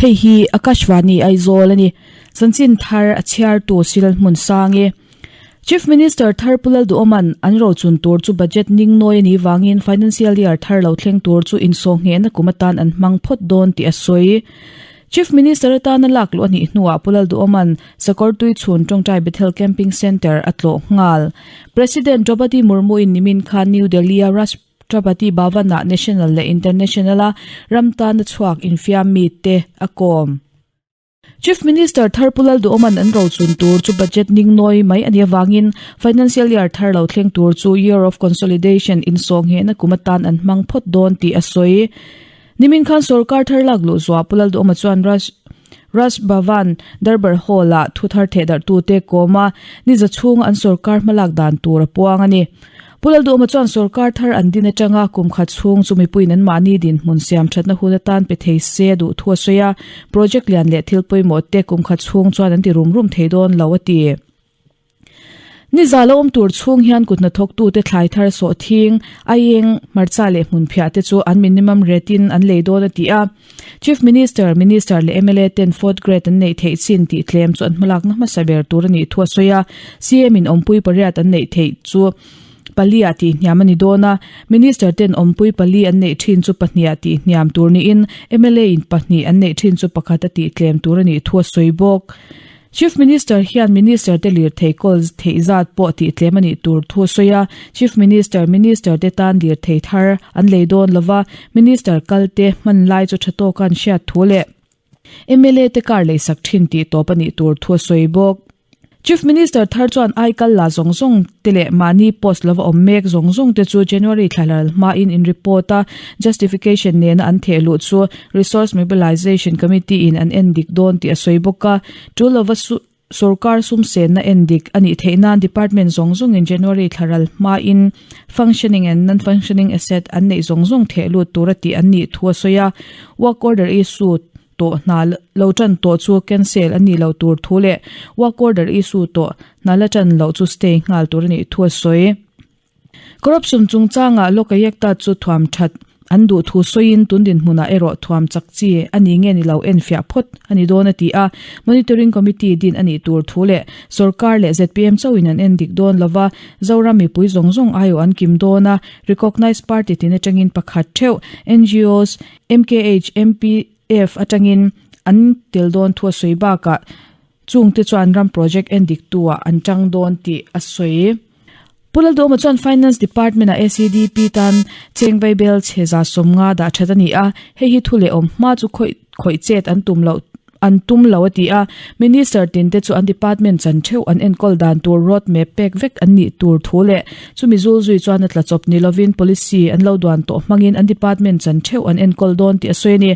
Hei hi Akashvani Aizawl a ni. Chanchin thar a chhiartu Sil Hmunsangi. Chief Minister thar Pu Lalduhawma'n an rochun tur chu budget ning nawi a nih vangin financial year thar lo thleng tur chu insawhnghehna kum atan an hmang phawt dawn tih a sawi. Chief Minister atana lak luh a nih hnuah Pu Lalduhawma'n Sakawrtui chhun Tawngtai Bethel Camping Centre a tlawh nghal. President Draupadi Murmu-in nimin khan New Delhi-a Rashtrapati Bhavan-ah national leh international-a ram tana chhuak infiam mite a kawm. Chief Minister thar Pu Lalduhawma'n an rochun tur chu budget ning nawi mai a nih avangin financial year thar lo thleng tur chu year of consolidation insawhnghehna kum atan an hmang phawt dawn tih a sawi. Nimin khan sorkar thar lak luh zuah Pu Lalduhawma chuan Raj Raj Bhavan Darbar Hall-ah thu thar thehdarhtute kawm a, ni za chhunga an sorkar hmalak dan tur a puang a ni. Pu Lalduhawma chuan sorkar thar an din atanga kum khat chhung chu mipuiin an mahni dinhmun siam thatna hun atan pe thei se a duh thu a sawi a, project lian leh thil pawimawh te kum khat chhung chuan an ti rum rum thei dawn lo a ti. Ni za lo awm tur chhung hian kut hnathawktute thlai thar sawh thing, aieng, hmarcha leh hmunphiah te chu an minimum rate in an lei dawn a ti a. Chief Minister, Minister leh mla ten fourth grade an neih theih chin tih tlem chu an hmalakna hmasa ber tur a nih thu a sawi a. CM in awmpui pariat an neih theih chu pali ah tih hniam a ni dawn a, Minister ten awmpui pali an neih thin chu pahnih ah tih hniam tur niin mla in pahnih an neih thin chu pakhat a tih tlem tur a nih thu a sawi bawk. Chief Minister hian Minister te lirthei kawl theih zat pawh tih tlem a nih tur thu a sawi a, Chief Minister, Minister te tan lirthei thar an lei dawn lova, Minister kal te hman lai chu tha tawka an hriat thu leh mla te car leisak thin tih tawp a nih tur thu a sawi bawk. Chief Minister thar chuan aikal la zawng zawng te leh mahni post lova awm mek zawng zawng te chu January thla ral hmain in report a, justification nena an theh luh chu Resource Mobilisation Committee in an en dik dawn tih a sawi bawk a. Tul lova sorkar sum senna en dik a nih theih nan department zawng zawngin January thla ral hmain functioning and non-functioning asset an neih zawng zawng theh lut tura tih an nih thu a sawi a. Work order issue tawh hna lo tan tawh chu cancel a nih loh tur thu leh work order issue tawh hna la tan loh chu stay nghal tur a nih thu a sawi. Corruption chungchangah Lokayukta chu thuam that an duh thu sawiin tun dinhmunah erawh thuam chak chi a ni nge ni lo enfiah phawt a ni dawn a ti a, Monitoring Committee din a nih tur thu leh sorkar leh zpm chauhin an endik dawn lova Zoram mipui zawng zawng aiawh an kim dawn a, Recognised Party tin atangin pakhat theuh NGOs, MKH, MPF atangin an tel dawn thu a sawi bakah Chungte chuan ram project endik tu ah an tang dawn tih a sawi. Pu Lalduhawma chuan Finance Department ah ACDP tan cheng vaibel chhe 150 dah that a ni a, hei hi thu leh awm hma chu khawih khawih chet an tum loh an tum lo a ti a, Minister tin te chu an department chan theuh an enkawl dan tur road map pek vek an nih tur thu leh chumi zul zui chuan a tla chawp ni lovin policy an lo duan tawh hmangin an department chan theuh an enkawl dawn tih a sawi a ni.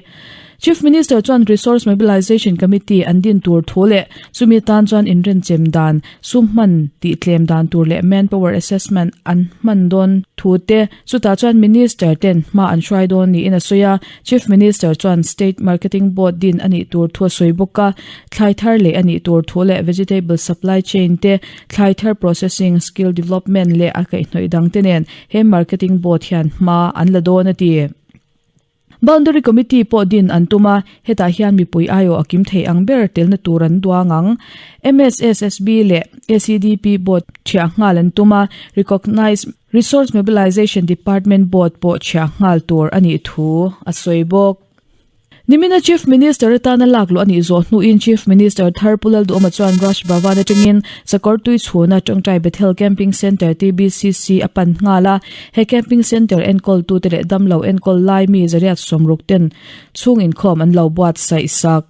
Chief Minister chuan Resource Mobilisation Committee an din tur thu leh chumi atan chuan inrenchem dan, sum hman tih tlem dan tur leh manpower assessment an hman dawn thu te, chutah chuan Minister ten hma an hruai dawn niin a sawi a. Chief Minister chuan State Marketing Board din a nih tur thu a sawi bawk a, thlai thar leh a nih tur thu leh vegetable supply chain te, thlai thar processing, skill development leh a kaihhnawih dang te nen he Marketing Board hian hma an la dawn a ti. Boundary Committee pawh din an tum a, hetah hian mipui aiawh a kim thei ang ber telna tur an duang ang. MSSSB leh ACDP Board thiah nghal an tum a, Recognized Resource Mobilization Department Board pawh thiah nghal tur a nih thu a sawi bawk. Nimina Chief Minister atana lak luh a nih zawh hnuin Chief Minister thar Pu Lalduhawma chuan Raj Bhavan atangin Sakawrtui chhuna Tawngtai Bethel Camping Centre, TBCC, a pan nghal a. He camping centre enkawltute leh damlo enkawl lai mi zariat sawmruk ten chhung inkhawm an lo buatsaih sak.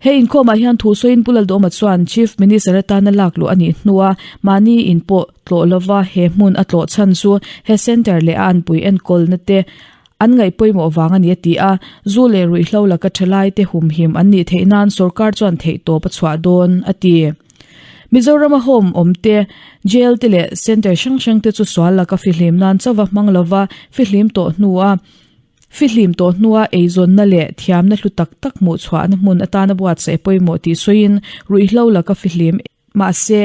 He inkhawmah hian thu sawiin Pu Lalduhawma chuan Chief Minister atana lak luh a nih hnua mahni in pawh tlawh lova he hmun a tlawh chhan chu he centre leh a anpui enkawlna te an ngaih pawimawh vang a ni a ti a, zu leh ruihhlo laka thalaite humhim an nih theih nan sorkar chuan theihtawp a chhuah dawn a ti. Mizorama home awm te, jail te leh centre hrang hrang te chu sual laka fihlim nan chauva hmang lova fihlim tawh hnua fihlim tawh hnua eizawnna leh thiamna hlu tak tak hmuh chhuahna hmun atana buatsaih pawimawh tih sawiin ruihhlo laka fihlim mahse.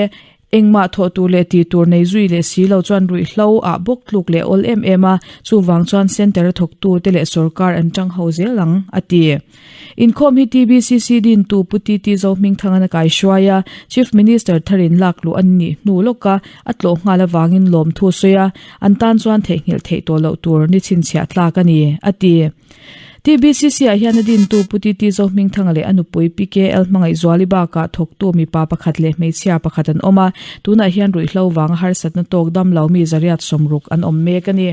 Engmah thawh tur leh tih tur nei zui leh si lo chuan ruihhlo ah bawk tluk leh awl em em a, chuvang chuan centre a thawktu te leh sorkar an tang ho zel ang, a ti. Inkhawm hi TBCC dintu Pu TT Zohmingthangana kaihruai a, Chief Minister tharin lak luh an nih hnu lawka a tlawh nghal avangin lawmthu a sawi a, an tan chuan theihnghilh theih tawh loh tur ni chhinchhiah tlak a ni, a ti. TBCC ah hian a dintu Pu TT Zohmingthanga leh a nupui Pi KL Hmangaihzuali bakah thawktu mipa pakhat leh hmeichhia pakhat an awm a, tunah hian ruihhlo vanga harsatna tawk damlo mi zariat sawmruk an awm mek a ni.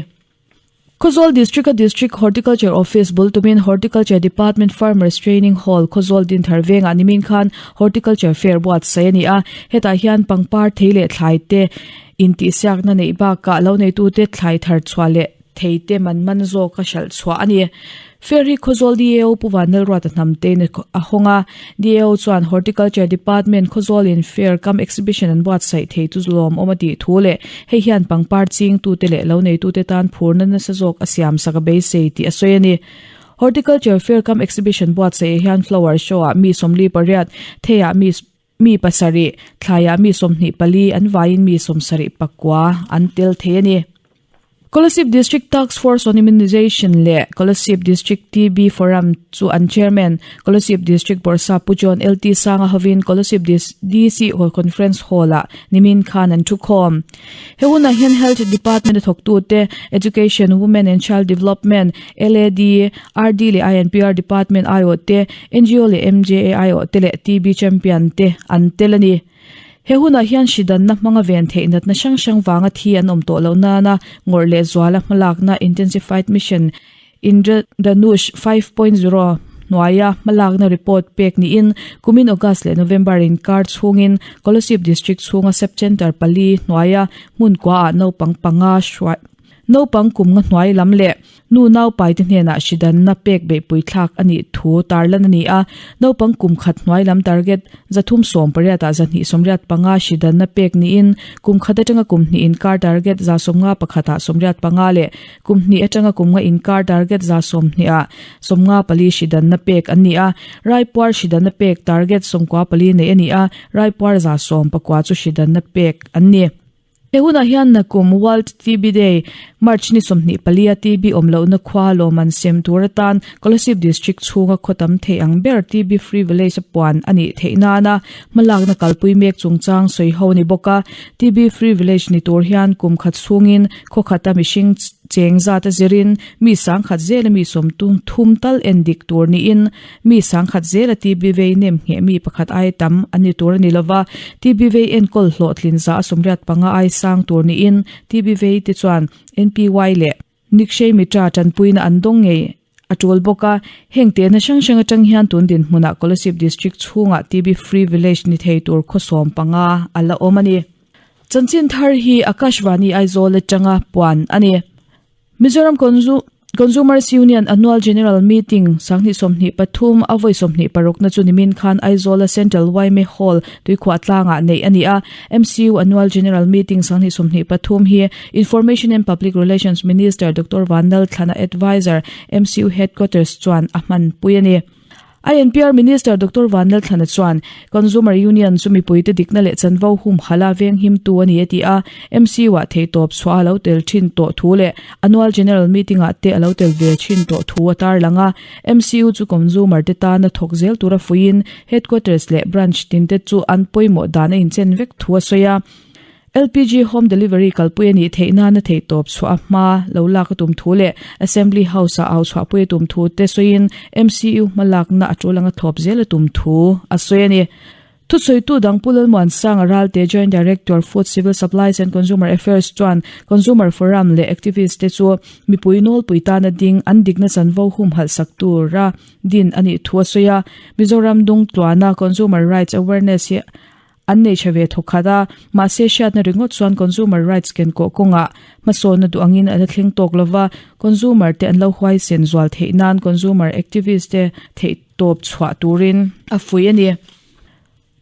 Khawzawl District-a District Horticulture Office bul tumin Horticulture Department Farmers Training Hall, Khawzawl Dinthar vengah nimin khan Horticulture Fair buatsaih a ni a. Hetah hian pangpar thei leh thlai te intihsiakna neih bakah lo neitute thlai thar chhuah leh thei te man man zawka hralh chhuah a ni. Fair hi Khawzawl DAO Pu Vanlalruata Hnamtein a hawng a. DAO chuan Horticulture Department Khawzawlin Fair cum Exhibition an buatsaih thei chu lawmawm a tih thu leh hei hian pangpar chingtute leh lo neitute tan phurna nasa zawk a siamsak a beisei tih a sawi a ni. Horticulture Fair cum Exhibition buatsaih ah hian Flower Show ah mi 48, theiah mi mi pasarih, thlaiah mi 24 an vaiin mi 74 an tel thei a ni. Kolasib District Task Force on Immunization leh Kolasib District TB Forum chu an Chairman, Kolasib District Bawrhsap Pu John LT Sanga hovin Kolasib DC Conference Hall-ah nimin khan an thukhawm. He hunah hian Health Department a thawktute, Education, Women and Child Development, LAD, RD leh INPR Department aiawhte, NGO leh MJA aiawhte leh TB Champion te an tel a ni. He hunah hian hridanna hmanga ven theih natna hrang hrang vanga thi an awm tawh loh nana ngawrh leh zuala hmalakna Intensified Mission Indradhanush 5.0 hnuaia hmalakna report pek niin kumin August leh November inkar chhungin Kolasib District chhunga Sub-Centre pali hnuaia hmun kuaah naupang panga hruai Naupang kum nga hnuai lam leh nu naupai te hnenah hridanna pek beihpui thlak a nih thu tarlan a ni a. Naupang kum khat hnuai lam target 380 ah 275 hridanna pek niin kum khat atanga kum hnih inkar target 151 ah 85 leh kum hnih atanga kum nga inkar target 20 ah 54 hridanna pek an ni a. Raipuar hridanna pek target 94 neih a ni a, raipuar 19 chu hridanna pek an ni. He hunah hian nakum World TB Day, March ni 24 a TB awm lohna khua lawmman sem tur atan Kolasib District chhunga khaw tam thei ang ber TB Free Village a puan a nih theih nana hmalakna kalpui mek chungchang sawi ho a ni bawk a. TB Free Village ni tur hian kum khat chhungin khaw khata mihring cheng zat a zirin mi sangkhat zela mi sawmtum thum tal en dik tur niin Mi sangkhat zela TB vei nem ngheh mi pakhat ai tam an ni tur a ni lova, TB vei enkawl hlawhtlin za a 85 ai sang tur niin TB vei te chuan NPY leh Nikshay Mitra tanpuina an dawng ngei a tul bawk a. Heng tehna hrang hrang atang hian tun dinhmunah Kolasib District chhungah TB Free Village ni thei tur khaw 15 a la awm a ni. Chanchin thar hi Akashvani Aizawl atanga puan a ni. Mizoram Consumers Union Annual General Meeting sanghnih 23 a vawi 26 na chu nimin khan Aizawl-a Central yma Hall tuikhuah tlangah neih a ni a. MCU Annual General Meeting sanghnih 23 hi Information and Public Relations Minister Doctor Vanlalthlana Adviser MCU Headquarters chuan a hmanpui a ni. INPR Minister Doctor Vanlalthlana chuan Consumer Union chu mipuite dikna leh chanvo humhalh a venghimtu a ni a ti a, MCU-ah theihtawp chhuah a lo tel thin tawh thu leh Annual General Meeting-ah te a lo tel ve thin tawh thu a tarlang a. MCU chu consumer te tana thawk zel tura fuiin Headquarters leh Branch tinte chu an pawimawh dan a inchen vek thu a sawi a. LPG home delivery kalpui a nih theih nana theihtawp chhuah a hma lo lak a tum thu leh Assembly House-ah au chhuahpui a tum thu te sawiin MCU hmalakna a tul anga thlawp zel a tum thu a sawi a ni. Thusawitu dang Pu Lalmuansanga Ralte, Joint Director, Food, Civil Supplies and Consumer Affairs chuan Consumer Forum leh activist te chu mipui nawlpui tana ding an dikna chanvo humhalh sak tura din a nih thu a sawi a. Mizoram dungtluana Consumer Rights Awareness hi An nei tha ve thawk khat a, mahse hriatna ringawt chuan consumer rights ken kawh kawngah hmasawnna duh angin a la thleng tawk lova, consumer te an lo huaisen zual theih nan consumer activist te theih tawp chhuah turin a fuih a ni.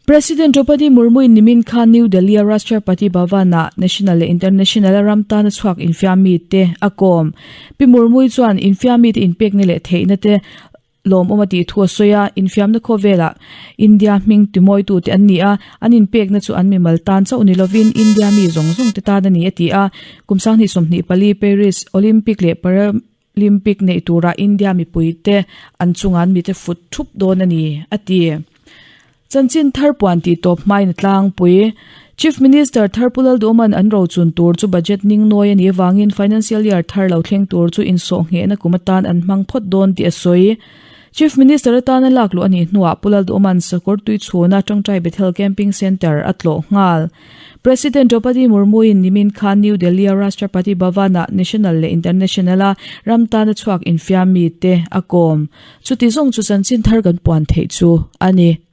President Draupadi Murmu-in nimin khan New Delhi-a Rashtrapati Bhavan-ah national leh international-a ram tana chhuak infiammi te a kawm. Pi Murmu-i chuan infiammi te inpekna leh theihna te. Lawmawm a tih thu a sawi a, infiamna khawvelah India hming timawitute an ni a, an inpekna chu an mimal tan chauh ni lovin India mi zawng zawng te tan a ni a ti a. Kum 2024 Paris Olympic leh Paralympic neih turah India mipuite an chunga an mite fut thup dawn a ni a ti. Chanchin thar puan tih tawp hmain a tlangpui. Chief Minister thar Pu Lalduhman an rochun tur chu budget ning nawi a nih avangin financial year thar lo thleng tur chu insawhnghehna kum atan an hmang phawt dawn tih a sawi. Chief Minister atana lak luh a nih hnuah Pu Lalduhman Sakawr tui chhuna Tawngtai Bethel Camping Centre a tlawh nghal. President Draupadi Murmu-in nimin khan New Delhi-a Rashtrapati Bhavan-ah national leh international-a ram tana chhuak infiam mite a kawm. Chuti zawng chu chanchin thar kan puan theih chu a ni.